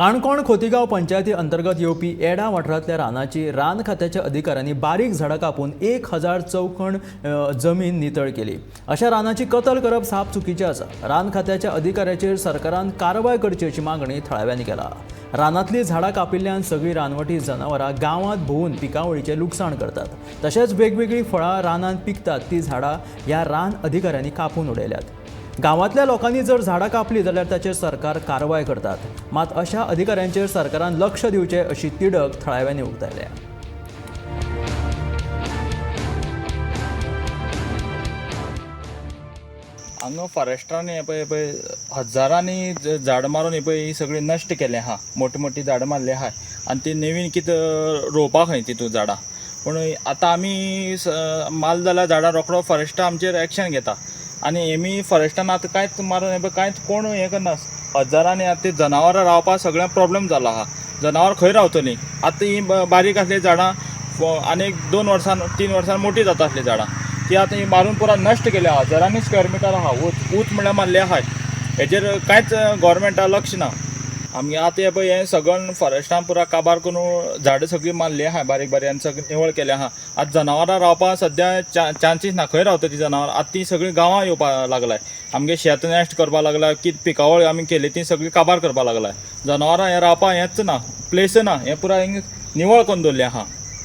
काणकोण खोतीगांव पंचायती अंतर्गत येवपी एडा वाठारांतल्या रानाची रान खात्याच्या अधिकाऱ्यांनी बारीक झाडां कापून 1000 चौखण जमीन नितळ केली. अशा रानाची कतल करप साप चुकीचें आसा. रान खात्याच्या अधिकाऱ्याचेर सरकारान कारवाय करची अशी मागणी थळाव्यांनी केला. रानांतलीं झाडां कापिल्ल्यान सगळीं रानवटी जनावरां गांवांत भोंवून पिकावळीचें लुकसाण करतात. तशेंच वेगवेगळीं फळां रानांत पिकतात ती झाडां ह्या रान अधिकाऱ्यांनी कापून उडयल्यात. गांवांतल्या लोकांनी जर झाडां कापली जाल्यार ताचेर सरकार कारवाय करतात, मात अशा अधिकाऱ्यांचेर सरकारान लक्ष दिवचें अशी तिडक थळाव्यांनी उक्तायल्या. हांगा फॉरेस्टान हे पळय पळय हजारांनी झाडां मारून हे पळय ही सगळी नश्ट केलें आहा. मोठी मोठी झाडां मारली आहाय आनी ती नवीन कितें रोवपाक खंय तितून झाडां. पूण आतां आमी माल जाल्यार झाडां रोखडो फॉरेस्टा आमचेर एक्शन घेता आनी हेमी फॉरेस्टान आतां कांयच मारून हे पळय कांयच कोण हें करना. हजारांनी आतां ती जनावरां रावपाक सगळ्यांक प्रोब्लम जाला आहा. जनावरां खंय रावतलीं आतां? ही बारीक आसलीं झाडां आनी 2 वर्सान 3 वर्सान मोठी जाता आसलीं झाडां, ती आतां ही मारून पुरा नश्ट केल्या. हजारांनी स्क्वेअर मिटर आहा, ऊंच ऊंच म्हणल्यार मारले आहाय. हेजेर कांयच गोवोरमेंटा लक्ष ना. आमगे आतां हे पळय हें सगळें फॉरेस्टान पुरा काबार करून झाडां सगळीं मारली आहा बारीक बारीक आनी सगळीं निवळ केलें आहा. आतां जनावरां रावपाक सद्या चान्सीस ना. खंय रावता ती जनावरां? आतां ती सगळीं गांवां येवपाक लागलाय. आमगे शेत नश्ट करपाक लागला, कितें पिकावळ आमी केली ती सगळी काबार करपाक लागलाय. जनावरां हें रावपाक हेंच ना, प्लेस ना. हें पुरा हिंग निवळ करून दवरलें आहा.